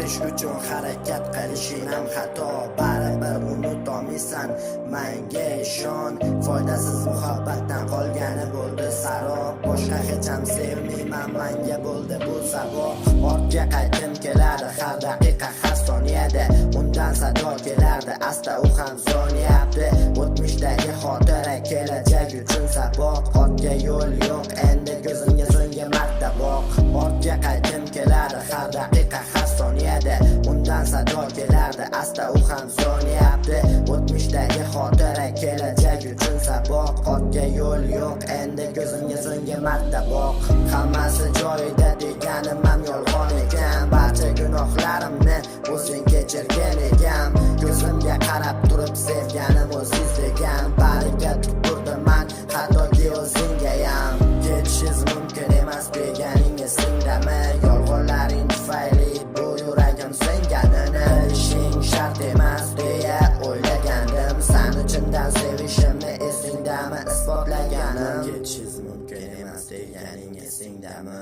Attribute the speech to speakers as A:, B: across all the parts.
A: Unutish uchun harakat qilishing ham xato. Baribir unutolmaysan, manga ishon. Foydasiz muhabbatdan qolgani bo'ldi sarob. Boshqa hech ham sevmayman, manga bo'ldi bu saboq. Ortga qaytgim keladi har daqiqa, har soniyada. Undan sado kelardi asta, u ham so'nyapti. O'tmishdagi xotira kelajak uchun saboq. Ortga yo'l yo'q endi, ko'zimga so'nggi marta boq. Ortga qaytgim keladi har daqiqa, har soniyada. Undan sado kelardi asta, u ham so'nyapti. O'tmishdagi xotira kelajak uchun saboq. Ortga yo'l yo'q endi, ko'zimga so'nggi marta boq. Hammasi joyida deganim ham yolg'on ekan. Barcha gunohlarimni o'zing kechirgan ekan. Ko'zimga qarab turib sevganim o'zingiz degan. Bariga tupurdim man, hattoki o'zinggayam. Ketishingiz mumkin emas deganing esingdami? Yolg'onlaring tufayli bu yuragim singanini bilishing shart emas deya o'ylagandim. Sani chindan sevishimni esingdami isbotlaganim? Ketishingiz mumkin emas deganing esingdami?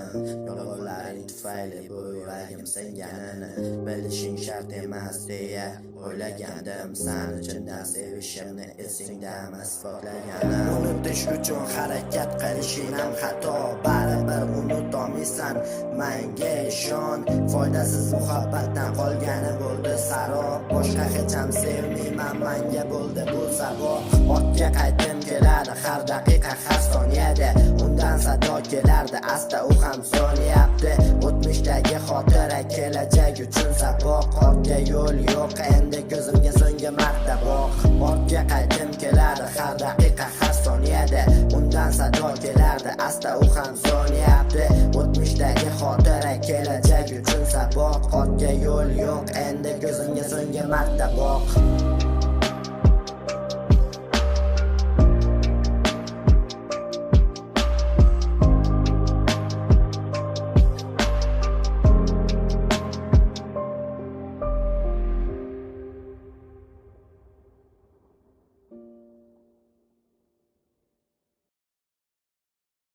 A: Yolg'onlaring tufayli bu yuragim singanini bilishing shart emas deya o'ylagandim. Sani chindan sevishimni esingdami isbotlaganim? Unutish uchun harakat qilishing ham xato. Baribir unutolmaysan, manga ishon. Foydasiz muhabbatdan qolgani bo'ldi sarob. Boshqa hech ham sevmayman, manga bo'ldi bu saboq. Ortga qaytgim keladi har daqiqa, har soniyada. Undan sado kelardi asta, u ham so'nyapti. O'tmishdagi xotira kelajak uchun saboq. Ortga yo'l yo'q endi, ko'zimga so'nggi marta boq. Ortga qaytgim keladi har daqiqa, har soniyada. Undan sado kelardi asta, u ham so'nyapti. O'tmishdagi xotira kelajak uchun saboq. Ortga yo'l yo'q endi, ko'zimga so'nggi marta boq.